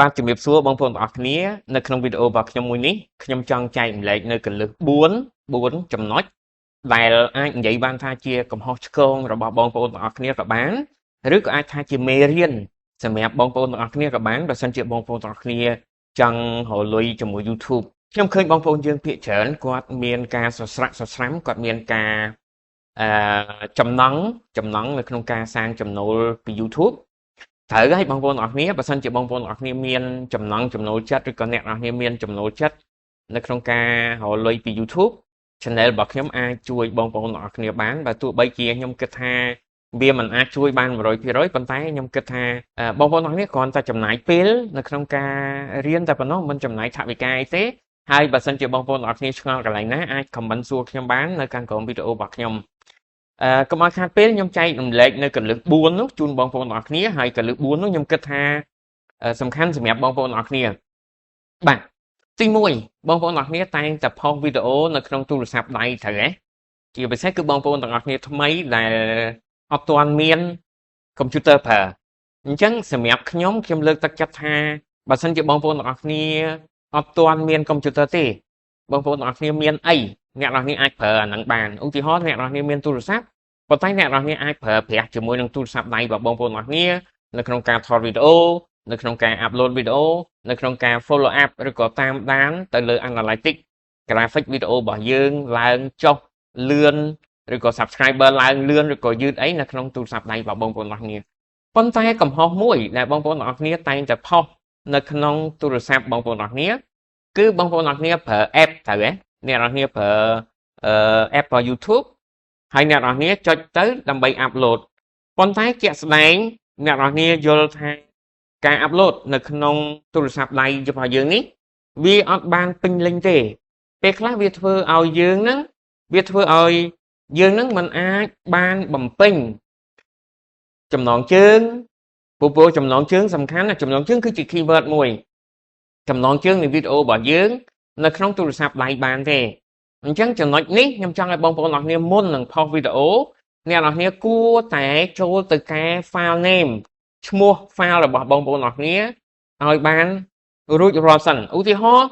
បាទជំរាបសួរបងប្អូនទាំងអស់គ្នានៅក្នុងវីដេអូរបស់ខ្ញុំមួយនេះខ្ញុំចង់ចែករំលែកនៅគន្លឹះ4ចំណុចដែលអាចនិយាយបានថាជាកំហុសឆ្គងរបស់បងប្អូនទាំងអស់គ្នាក៏បានឬក៏អាចថាជាមេរៀនសម្រាប់បងប្អូនទាំងអស់គ្នាក៏បានបើសិនជាបងប្អូនទាំងអស់គ្នាចង់រកលុយជាមួយ YouTube ខ្ញុំឃើញបងប្អូនយើងភាគច្រើនគាត់មានការសស្រាក់សស្រាំគាត់មានការអឺចំណង់ចំណង់នៅក្នុងការសាងចំណូលពី YouTube ត្រូវហើយបងប្អូនអរគ្នាបើសិនជាបងប្អូនអរគ្នាមានចំណង់ចំណូលចិត្តឬក៏អ្នកអរគ្នាមានចំណូលចិត្តនៅក្នុងការរកលុយពី YouTube Channel របស់ខ្ញុំអាចជួយបងប្អូនអរគ្នាបានបើទោះបីជាខ្ញុំគិតថាវាមិនអាចជួយបាន100%ប៉ុន្តែខ្ញុំគិតថាបងប្អូនអរគ្នាគ្រាន់តែចំណាយពេលនៅក្នុងការរៀនតែប៉ុណ្ណោះមិនចំណាយថវិកាអីទេហើយបើសិនជាបងប្អូនអរគ្នាឆ្ងល់កន្លែងណាអាច comment សួរខ្ញុំបាននៅខាងក្រោមវីដេអូរបស់ខ្ញុំអឺកុំឲ្យខាតពេលខ្ញុំចែករំលែកនៅគន្លឹះ4នោះជូនបងប្អូនទាំងអស់គ្នាហើយគន្លឹះ4នោះខ្ញុំគិតថាសំខាន់សម្រាប់បងប្អូនទាំងអស់គ្នាបាទទី1បងប្អូនទាំងអស់គ្នាតែងតែផុសវីដេអូនៅក្នុងទូរស័ព្ទដៃត្រូវទេជាពិសេសគឺបងប្អូនទាំងអស់គ្នាថ្មីដែលអត់ទាន់មានកុំព្យូទ័រប្រើអញ្ចឹងសម្រាប់ខ្ញុំខ្ញុំលើកទឹកចិត្តថាបើសិនជាបងប្អូនទាំងអស់គ្នាអត់ទាន់មានកុំព្យូទ័រទេបងប្អូនទាំងអស់គ្នាមានអីអ្នកនរគ្នាអាចប្រើអាហ្នឹងបានឧទាហរណ៍អ្នកនរគ្នាមានទូរស័ព្ទប៉ុន្តែអ្នកនរគ្នាអាចប្រើប្រាស់ជាមួយនឹងទូរស័ព្ទដៃរបស់បងប្អូនទាំងអស់គ្នានៅក្នុងការថតវីដេអូនៅក្នុងការ upload វីដេអូនៅក្នុងការ follow up ឬក៏តាមដានទៅលើ analytics graphic វីដេអូរបស់យើងឡើងចុះលឿនឬក៏ subscriber ឡើងលឿនឬក៏យឺតអីនៅក្នុងទូរស័ព្ទដៃរបស់បងប្អូនទាំងអស់គ្នាប៉ុន្តែកំហុសមួយដែលបងប្អូនទាំងអស់គ្នាតែងតែផុសនៅក្នុងទូរស័ព្ទបងប្អូនទាំងអស់គ្នាគឺបងប្អូនទាំងអស់គ្នាប្រើ app ត្រូវទេអ្នកនរគ្នាប្រើ app របស់ YouTube ហើយអ្នកនរគ្នាចុចទៅដើម្បី upload ប៉ុន្តែជាក់ស្ដែងអ្នកនរគ្នាយល់ថាការ upload នៅក្នុងទូរស័ព្ទដៃរបស់យើងនេះវាអត់បានពេញលេញទេពេលខ្លះវាធ្វើឲ្យយើងហ្នឹងវាធ្វើឲ្យយើងហ្នឹងមិនអាចបានបំពេញចំណងជើងព្រោះចំណងជើងសំខាន់ណាចំណងជើងគឺជា keyword មួយចំណងជើងនៃវីដេអូរបស់យើងនៅក្នុងទូរស័ព្ទដៃបានទេអញ្ចឹងចំណុចនេះខ្ញុំចង់ឲ្យបងប្អូនអរគ្នាមុននឹងផុសវីដេអូអ្នកនរគ្នាគួរតែចូលទៅកែ file name ឈ្មោះ file របស់បងប្អូនអរគ្នាឲ្យបានរួចរាល់សិនឧទាហរណ៍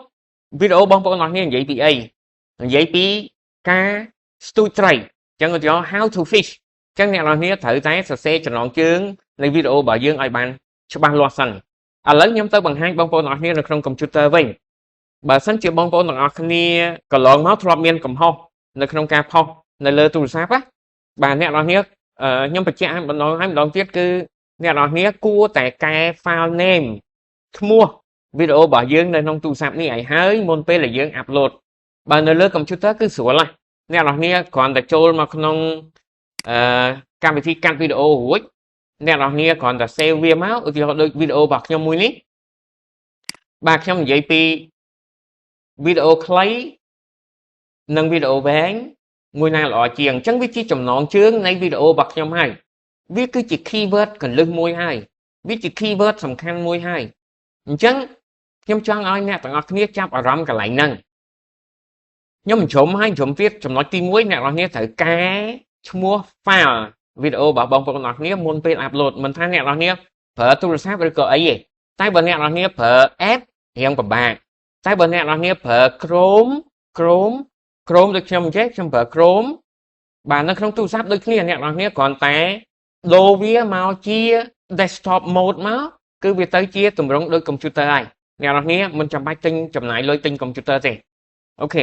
វីដេអូបងប្អូនអរគ្នានិយាយពីអីនិយាយពីការស្ទូចត្រីអញ្ចឹងឧទាហរណ៍ how to fish អញ្ចឹងអ្នកនរគ្នាត្រូវតែសរសេរចំណងជើងនៃវីដេអូរបស់យើងឲ្យបានច្បាស់លាស់សិនឥឡូវខ្ញុំទៅបង្ហាញបងប្អូនទាំងអស់គ្នានៅក្នុងកុំព្យូទ័រវិញបើសិនជាបងប្អូនទាំងអស់គ្នាកន្លងមកធ្លាប់មានកំហុសនៅក្នុងការផុសនៅលើទូរស័ព្ទណាបាទអ្នកនរគ្នាខ្ញុំបញ្ជាក់ឲ្យម្ដងហើយម្ដងទៀតគឺអ្នកនរគ្នាគួរតែកែ file name ឈ្មោះវីដេអូរបស់យើងនៅក្នុងទូរស័ព្ទនេះឲ្យហើយមុនពេលដែលយើង upload បើនៅលើកុំព្យូទ័រគឺស្រួលណាស់អ្នកនរគ្នាគ្រាន់តែចូលមកក្នុងអឺកម្មវិធីកាត់វីដេអូរួចអ្នកនរគ្នាគ្រាន់តែ save វាមកឧទាហរណ៍ដូចវីដេអូរបស់ខ្ញុំមួយនេះបាទខ្ញុំនិយាយពីវីដេអូខ្លីនិងវីដេអូវែងមួយណាល្អជាងអញ្ចឹងវាជាចំណងជើងនៃវីដេអូរបស់ខ្ញុំហើយវាគឺជា keyword គន្លឹះមួយហើយវាជា keyword សំខាន់មួយហើយអញ្ចឹងខ្ញុំចង់ឲ្យអ្នកទាំងអស់គ្នាចាប់អារម្មណ៍កន្លែងហ្នឹងខ្ញុំជ្រុំហើយជ្រុំទៀតចំណុចទី1អ្នកនរគ្នាត្រូវកែឈ្មោះ file វីដេអូរបស់បងប្អូនទាំងអស់គ្នាមុនពេល upload មិនថាអ្នកនរគ្នាប្រើទូរស័ព្ទឬក៏អីទេតែបើអ្នកនរគ្នាប្រើ app រៀងពិបាកតែបើអ្នកនរគ្នាប្រើ Chrome Chrome Chrome ដូចខ្ញុំអញ្ចេះខ្ញុំប្រើ Chrome បាទនៅក្នុងទូរស័ព្ទដូចគ្នាអ្នកនរគ្នាគ្រាន់តែដូរវាមកជា desktop mode មកគឺវាទៅជាទម្រង់ដូច computer ហើយអ្នកនរគ្នាមិនចាំបាច់ទិញចំណាយលុយទិញ computer ទេOK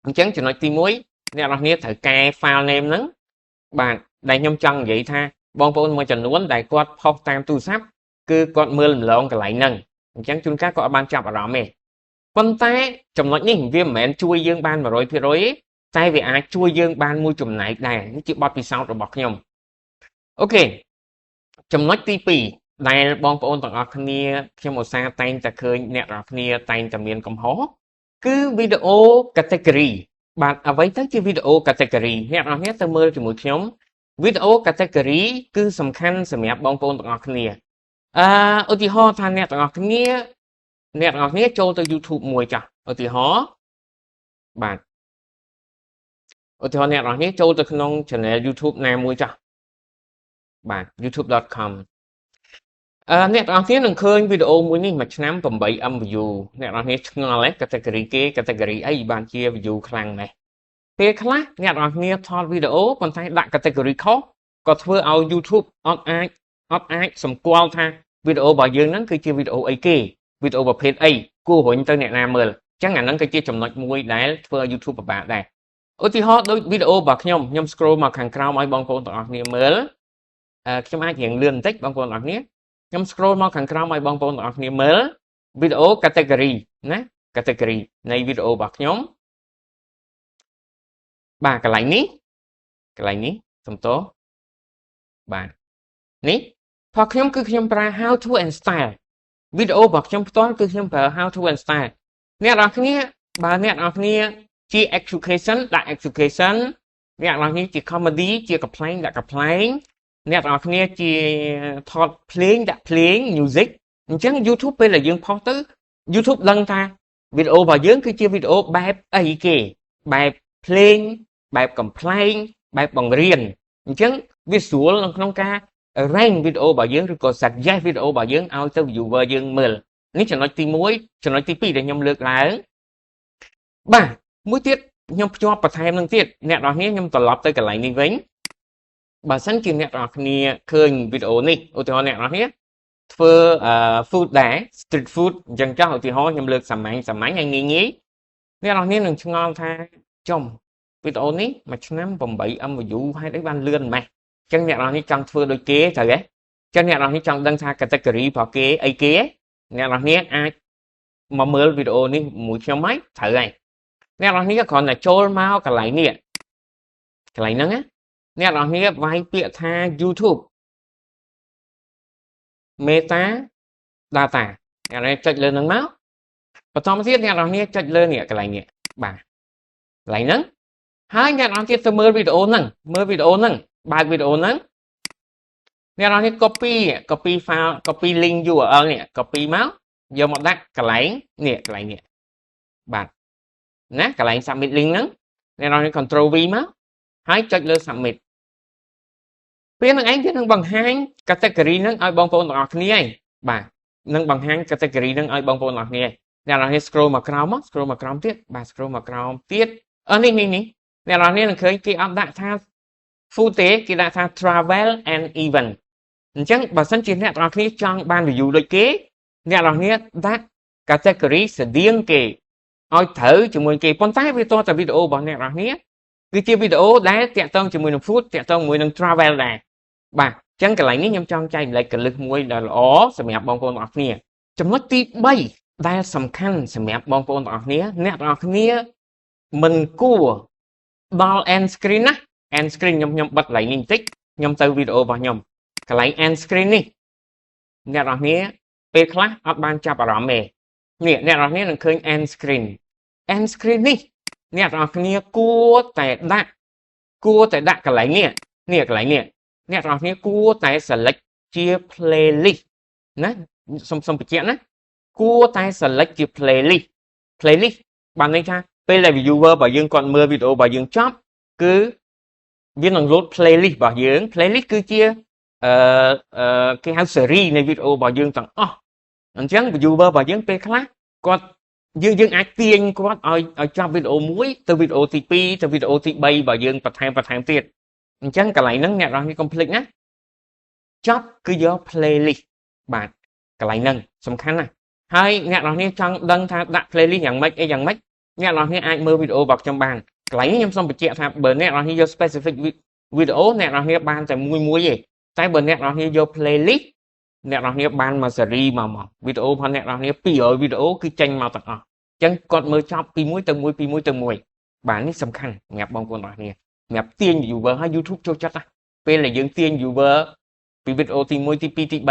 អញ្ចឹងចំណុចទី1អ្នកនរគ្នាត្រូវកែ file name ហ្នឹងបាទដែលខ្ញុំចង់និយាយថាបងប្អូនមួយចំនួនដែលគាត់ផុសតាមទូរស័ព្ទគឺគាត់មើលរំលងកន្លែងហ្នឹងអញ្ចឹងជួនកាលគាត់អត់បានចាប់អារម្មណ៍ទេប៉ុន្តែចំណុចនេះវាមិនមែនជួយយើងបាន100%ទេតែវាអាចជួយយើងបានមួយចំណែកដែរនេះជាបទពិសោធន៍របស់ខ្ញុំOK ចំណុចទី2ដែលបងប្អូនទាំងអស់គ្នាខ្ញុំឧស្សាហ៍តែងតែឃើញអ្នកទាំងអស់គ្នាតែងតែមានកំហុសគឺវីដេអូ category បាទអ្វីទៅជាវីដេអូ category អ្នកទាំងអស់គ្នាទៅមើលជាមួយខ្ញុំវីដេអូ category គឺសំខាន់សម្រាប់បងប្អូនទាំងអស់គ្នាអឺឧទាហរណ៍ថាអ្នកទាំងអស់គ្នាចូលទៅ YouTube មួយចាស់ឧទាហរណ៍បាទឧទាហរណ៍អ្នកទាំងអស់គ្នាចូលទៅក្នុង channel YouTube ណាមួយចាស់បាទ youtube.com អ្នកទាំងអស់គ្នានឹងឃើញវីដេអូមួយនេះមួយឆ្នាំ 8M view អ្នកទាំងអស់គ្នាឆ្ងល់ទេ category គេ category អីបានជា view ខ្លាំងម៉េះពេលខ្លះអ្នកទាំងអស់គ្នាថតវីដេអូប៉ុន្តែដាក់ category ខុសក៏ធ្វើឲ្យ YouTube អត់អាចសម្គាល់ថាវីដេអូរបស់យើងហ្នឹងគឺជាវីដេអូអីគេវីដេអូប្រភេទអីគួររុញទៅអ្នកណាមើលអញ្ចឹងអាហ្នឹងគឺជាចំណុចមួយដែលធ្វើឲ្យ YouTube ពិបាកដែរឧទាហរណ៍ដូចវីដេអូរបស់ខ្ញុំខ្ញុំ scroll មកខាងក្រោមឲ្យបងប្អូនទាំងអស់គ្នាមើលខ្ញុំអាចរៀងលឿនបន្តិចបងប្អូនទាំងអស់គ្នាខ្ញុំ scroll មកខាងក្រោមឲ្យបងប្អូនទាំងអស់គ្នាមើលវីដេអូ category ណា category នៃវីដេអូរបស់ខ្ញុំបាទកន្លែងនេះកន្លែងនេះសំទោសបាទនេះផលខ្ញុំគឺខ្ញុំប្រើ how to and style វីដេអូរបស់ខ្ញុំផ្ទាល់គឺខ្ញុំប្រើ how to and style អ្នកនរគ្នាបើអ្នកនរគ្នាជា education ដាក់ education អ្នកនរគ្នាជា comedy ជាកំប្លែងដាក់កំប្លែងអ្នកនរគ្នាជាថតភ្លេងដាក់ភ្លេង music អញ្ចឹង YouTube ពេលដែលយើងផុសទៅ YouTube ដឹងថាវីដេអូរបស់យើងគឺជាវីដេអូបែបអីគេបែបភ្លេងបែបកំប្លែងបែបបង្រៀនអញ្ចឹងវាស្រួលនៅក្នុងការ rank វីដេអូរបស់យើងឬក៏ suggest វីដេអូរបស់យើងឲ្យទៅ viewer យើងមើលនេះចំណុចទី1ចំណុចទី2ដែលខ្ញុំលើកឡើងបាទមួយទៀតខ្ញុំភ្ជាប់បន្ថែមនឹងទៀតអ្នកនរគ្នាខ្ញុំត្រឡប់ទៅកន្លែងនេះវិញបើសិនជាអ្នកនរគ្នាឃើញវីដេអូនេះឧទាហរណ៍អ្នកនរគ្នាធ្វើ food ដែរ street food អញ្ចឹងចោះឧទាហរណ៍ខ្ញុំលើកសាមញ្ញសាមញ្ញឲ្យងាយងាយអ្នកនរគ្នានឹងឆ្ងល់ថាចំវីដេអូនេះមួយឆ្នាំ 8M view ហេតុអីបានលឿនម៉េះអញ្ចឹងអ្នកនរនេះចង់ធ្វើដូចគេត្រូវទេអញ្ចឹងអ្នកនរនេះចង់ដឹងថា category របស់គេអីគេអ្នកនរនេះអាចមកមើលវីដេអូនេះមួយខ្ញុំហើយត្រូវហើយអ្នកនរនេះគ្រាន់តែចូលមកកន្លែងនេះកន្លែងហ្នឹងណាអ្នកនរគ្នាវាយពាក្យថា YouTube Meta Data អ្នកនរចុចលើហ្នឹងមកបន្តមកទៀតអ្នកនរគ្នាចុចលើនេះកន្លែងនេះបាទកន្លែងហ្នឹងហើយអ្នកនរទៀតទៅមើលវីដេអូហ្នឹងមើលវីដេអូហ្នឹងបើកវីដេអូហ្នឹងអ្នកនរនេះ copy file copy link URL នេះ copy មកយកមកដាក់កន្លែងនេះកន្លែងនេះបាទណាកន្លែង submit link ហ្នឹងអ្នកនរនេះ control V មកហើយចុចលើ submit ពេលហ្នឹងឯងវានឹងបង្ហាញ category ហ្នឹងឲ្យបងប្អូនទាំងអស់គ្នាឯងបាទនឹងបង្ហាញ category ហ្នឹងឲ្យបងប្អូនទាំងអស់គ្នាអ្នកនរនេះ scroll មកក្រោមមក scroll មកក្រោមទៀតបាទ scroll មកក្រោមទៀតអឺនេះនេះនេះអ្នកនរនេះនឹងឃើញគេអត់ដាក់ថា food ទេគេដាក់ថា travel and event អញ្ចឹងបើសិនជាអ្នកទាំងអស់គ្នាចង់បាន view ដូចគេអ្នកទាំងអស់គ្នាដាក់ category ស្តៀងគេឲ្យត្រូវជាមួយគេប៉ុន្តែវាតតែវីដេអូរបស់អ្នកទាំងអស់គ្នាគឺជាវីដេអូដែលតាក់ទងជាមួយនឹង food តាក់ទងជាមួយនឹង travel ដែរបាទអញ្ចឹងកន្លែងនេះខ្ញុំចង់ចែករំលែកគន្លឹះមួយដ៏ល្អសម្រាប់បងប្អូនទាំងអស់គ្នាចំណុចទី3ដែលសំខាន់សម្រាប់បងប្អូនទាំងអស់គ្នាអ្នកទាំងអស់គ្នាមិនគួរដល់ end screen ណា end screen ខ្ញុំខ្ញុំបិទកន្លែងនេះបន្តិចខ្ញុំទៅវីដេអូរបស់ខ្ញុំកន្លែង end screen នេះអ្នកនរគ្នាពេលខ្លះអត់បានចាប់អារម្មណ៍ទេនេះអ្នកនរគ្នានឹងឃើញ end screen end screen នេះអ្នកនរគ្នាគួរតែដាក់គួរតែដាក់កន្លែងនេះនេះកន្លែងនេះអ្នកនរគ្នាគួរតែ select ជា playlist ណាសុំសុំបញ្ជាក់ណាគួរតែ select ជា playlist playlist បានន័យថាពេលដែល viewer របស់យើងគាត់មើលវីដេអូរបស់យើងចប់គឺវានឹង load playlist របស់យើង playlist គឺជាអឺអឺគេហៅ series នៃវីដេអូរបស់យើងទាំងអស់អញ្ចឹង viewer របស់យើងពេលខ្លះគាត់យើងយើងអាចទាញគាត់ឲ្យឲ្យចាប់វីដេអូមួយទៅវីដេអូទី2ទៅវីដេអូទី3របស់យើងបន្ថែមបន្ថែមទៀតអញ្ចឹងកន្លែងហ្នឹងអ្នកនរគ្នាកុំភ្លេចណាចប់គឺយក playlist បាទកន្លែងហ្នឹងសំខាន់ណាស់ហើយអ្នកនរគ្នាចង់ដឹងថាដាក់ playlist យ៉ាងម៉េចអីយ៉ាងម៉េចអ្នកនរគ្នាអាចមើលវីដេអូរបស់ខ្ញុំបានកន្លែងនេះខ្ញុំសូមបញ្ជាក់ថាបើអ្នកនរគ្នាយក specific វីដេអូអ្នកនរគ្នាបានតែមួយមួយទេតែបើអ្នកនរគ្នាយក playlist អ្នកនរគ្នាបានមួយស៊េរីមកមកវីដេអូរបស់អ្នកនរគ្នា200វីដេអូគឺចេញមកទាំងអស់អញ្ចឹងគាត់មើលចប់ពីមួយទៅមួយពីមួយទៅមួយបាទនេះសំខាន់សម្រាប់បងប្អូនទាំងអស់គ្នាសម្រាប់ទាញ viewer ហើយ YouTube ចូលចិត្តណាពេលដែលយើងទាញ viewer ពីវីដេអូទី1ទី2ទី3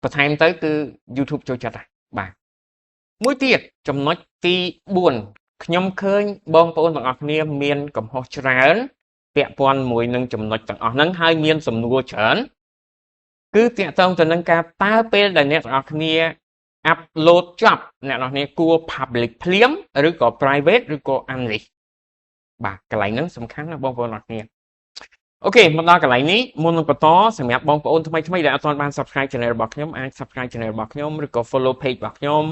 បន្ថែមទៅគឺ YouTube ចូលចិត្តណាបាទមួយទៀតចំណុចទី4ខ្ញុំឃើញបងប្អូនទាំងអស់គ្នាមានកំហុសច្រើនពាក់ព័ន្ធមួយនឹងចំណុចទាំងអស់ហ្នឹងហើយមានសំណួរច្រើនគឺតាក់ទងទៅនឹងការតើពេលដែលអ្នកទាំងអស់គ្នា upload ចប់អ្នកនរគ្នាគួរ public ភ្លាមឬក៏ private ឬក៏ unlist បាទកន្លែងហ្នឹងសំខាន់ណាស់បងប្អូនអរគ្នា OK មកដល់កន្លែងនេះមុននឹងបន្តសម្រាប់បងប្អូនថ្មីថ្មីដែលអត់ទាន់បាន Subscribe Channel របស់ខ្ញុំអាច Subscribe Channel របស់ខ្ញុំឬក៏ Follow Page របស់ខ្ញុំ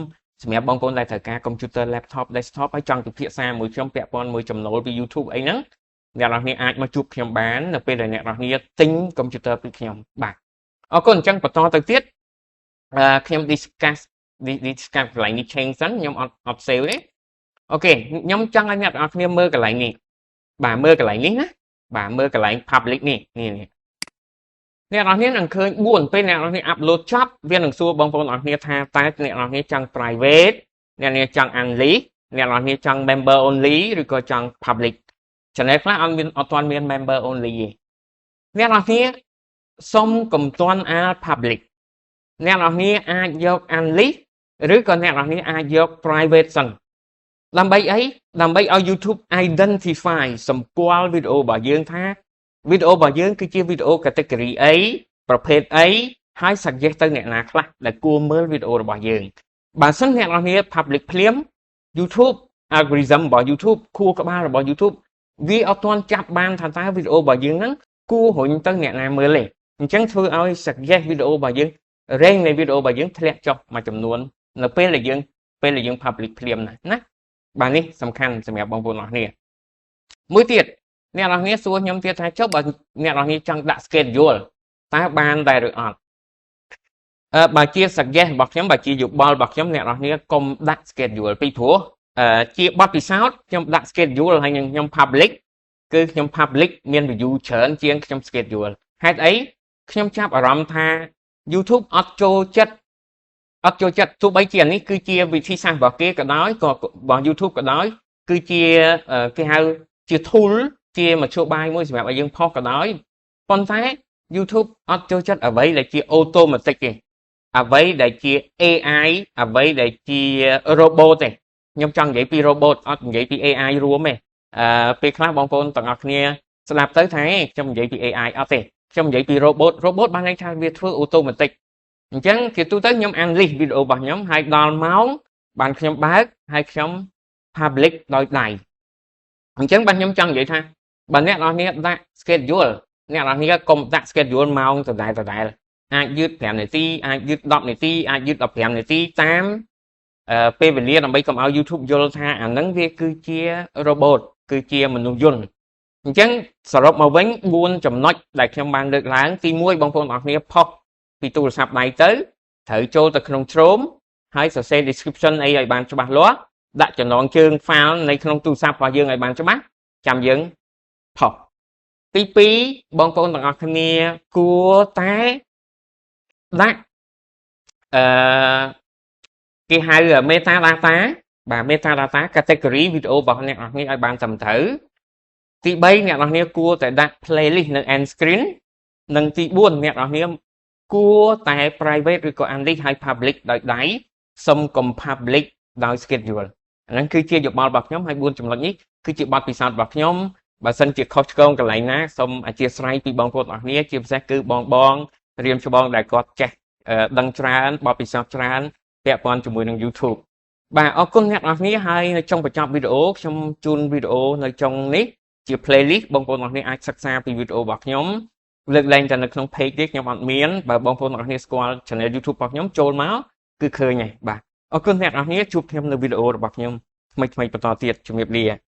សម្រាប់បងប្អូនដែលត្រូវការ Computer Laptop Desktop ហើយចង់ពិភាក្សាមួយខ្ញុំពាក់ព័ន្ធមួយចំណូលពី YouTube អីហ្នឹងអ្នកនរគ្នាអាចមកជួបខ្ញុំបាននៅពេលដែលអ្នកនរគ្នាទិញ Computer ពីខ្ញុំបាទអរគុណអញ្ចឹងបន្តទៅទៀតអឺខ្ញុំ discuss កន្លែងនេះ change សិនខ្ញុំអត់អត់ save ទេ OK ខ្ញុំចង់ឲ្យអ្នកទាំងអស់គ្នាមើលកន្លែងនេះបាទមើលកន្លែងនេះណាបាទមើលកន្លែង public នេះនេះនេះអ្នកនរគ្នានឹងឃើញ4ពេលអ្នកនរគ្នា upload ចប់វានឹងសួរបងប្អូនអរគ្នាថាតើអ្នកនរគ្នាចង់ private អ្នកនរចង់ unlist អ្នកនរគ្នាចង់ member only ឬក៏ចង់ public channel ខ្លះអត់មានអត់ទាន់មាន member only ទេអ្នកនរគ្នាសុំកុំទាន់អាល public អ្នកនរគ្នាអាចយក unlist ឬក៏អ្នកនរគ្នាអាចយក private សិនដើម្បីអីដើម្បីឲ្យ YouTube identify សម្គាល់វីដេអូរបស់យើងថាវីដេអូរបស់យើងគឺជាវីដេអូ category អីប្រភេទអីហើយ suggest ទៅអ្នកណាខ្លះដែលគួរមើលវីដេអូរបស់យើងបើសិនអ្នកនរគ្នា public ភ្លាម YouTube algorithm របស់ YouTube ខួរក្បាលរបស់ YouTube វាអត់ទាន់ចាប់បានថាតើវីដេអូរបស់យើងហ្នឹងគួររុញទៅអ្នកណាមើលទេអញ្ចឹងធ្វើឲ្យ suggest វីដេអូរបស់យើង rank នៃវីដេអូរបស់យើងធ្លាក់ចុះមួយចំនួននៅពេលដែលយើង public ភ្លាមណាណាបាទនេះសំខាន់សម្រាប់បងប្អូនអរគ្នាមួយទៀតអ្នកនរគ្នាសួរខ្ញុំទៀតថាចុះបើអ្នកនរគ្នាចង់ដាក់ schedule តើបានដែរឬអត់អឺបើជា suggest របស់ខ្ញុំបើជាយោបល់របស់ខ្ញុំអ្នកនរគ្នាកុំដាក់ schedule ពីព្រោះអឺជាបទពិសោធន៍ខ្ញុំដាក់ schedule ហើយនឹងខ្ញុំ public គឺខ្ញុំ public មាន view ច្រើនជាងខ្ញុំ schedule ហេតុអីខ្ញុំចាប់អារម្មណ៍ថា YouTube អត់ចូលចិត្តអត់ចូលចិត្តទោះបីជានេះគឺជាវិធីសាស្ត្ររបស់គេក៏ដោយក៏របស់ YouTube ក៏ដោយគឺជាគេហៅជា tool ជាមធ្យោបាយមួយសម្រាប់ឲ្យយើងផុសក៏ដោយប៉ុន្តែ YouTube អត់ចូលចិត្តអ្វីដែលជា automatic ទេអ្វីដែលជា AI អ្វីដែលជា robot ទេខ្ញុំចង់និយាយពី robot អត់និយាយពី AI រួមទេអឺពេលខ្លះបងប្អូនទាំងអស់គ្នាស្ដាប់ទៅថាខ្ញុំនិយាយពី AI អត់ទេខ្ញុំនិយាយពី robot robot បានន័យថាវាធ្វើ automatic អញ្ចឹងជាទូទៅខ្ញុំ unlist វីដេអូរបស់ខ្ញុំហើយដល់ម៉ោងបានខ្ញុំបើកហើយខ្ញុំ public ដោយដៃអញ្ចឹងបាទខ្ញុំចង់និយាយថាបើអ្នកនរគ្នាដាក់ schedule អ្នកនរគ្នាកុំដាក់ schedule ម៉ោងដដែលដដែលអាចយឺត5នាទីអាចយឺត10នាទីអាចយឺត15នាទីតាមពេលវេលាដើម្បីកុំឲ្យ YouTube យល់ថាអាហ្នឹងវាគឺជា robot គឺជាមនុស្សយន្តអញ្ចឹងសរុបមកវិញ4ចំណុចដែលខ្ញុំបានលើកឡើងទី1បងប្អូនអរគ្នាផុសពីទូរស័ព្ទដៃទៅត្រូវចូលទៅក្នុង Chrome ហើយសរសេរ description អីឲ្យបានច្បាស់លាស់ដាក់ចំណងជើង file នៅក្នុងទូរស័ព្ទរបស់យើងឲ្យបានច្បាស់ចាំយើងផុសទី2បងប្អូនទាំងអស់គ្នាគួរតែដាក់អឺគេហៅ meta data បាទ meta data category វីដេអូរបស់អ្នកនរគ្នាឲ្យបានត្រឹមត្រូវទី3អ្នកនរគ្នាគួរតែដាក់ playlist នៅ end screen និងទី4អ្នកនរគ្នាគួរតែ private ឬក៏ unlist ហើយ public ដោយដៃសុំកុំ public ដោយ schedule អាហ្នឹងគឺជាយោបល់របស់ខ្ញុំហើយ4ចំណុចនេះគឺជាបទពិសោធន៍របស់ខ្ញុំបើសិនជាខុសឆ្គងកន្លែងណាសូមអធ្យាស្រ័យពីបងប្អូនអរគ្នាជាពិសេសគឺបងបងរៀមច្បងដែលគាត់ចេះដឹងច្រើនបទពិសោធន៍ច្រើនពាក់ព័ន្ធជាមួយនឹង YouTube បាទអរគុណអ្នកនរគ្នាហើយនៅចុងបញ្ចប់វីដេអូខ្ញុំជូនវីដេអូនៅចុងនេះជា playlist បងប្អូនអរគ្នាអាចសិក្សាពីវីដេអូរបស់ខ្ញុំលើកលែងតែនៅក្នុង page ទេខ្ញុំអត់មានបើបងប្អូនអរគ្នាស្គាល់ channel YouTube របស់ខ្ញុំចូលមកគឺឃើញហើយបាទអរគុណអ្នកនរគ្នាជួបខ្ញុំនៅវីដេអូរបស់ខ្ញុំថ្មីៗបន្តទៀតជំរាបលា។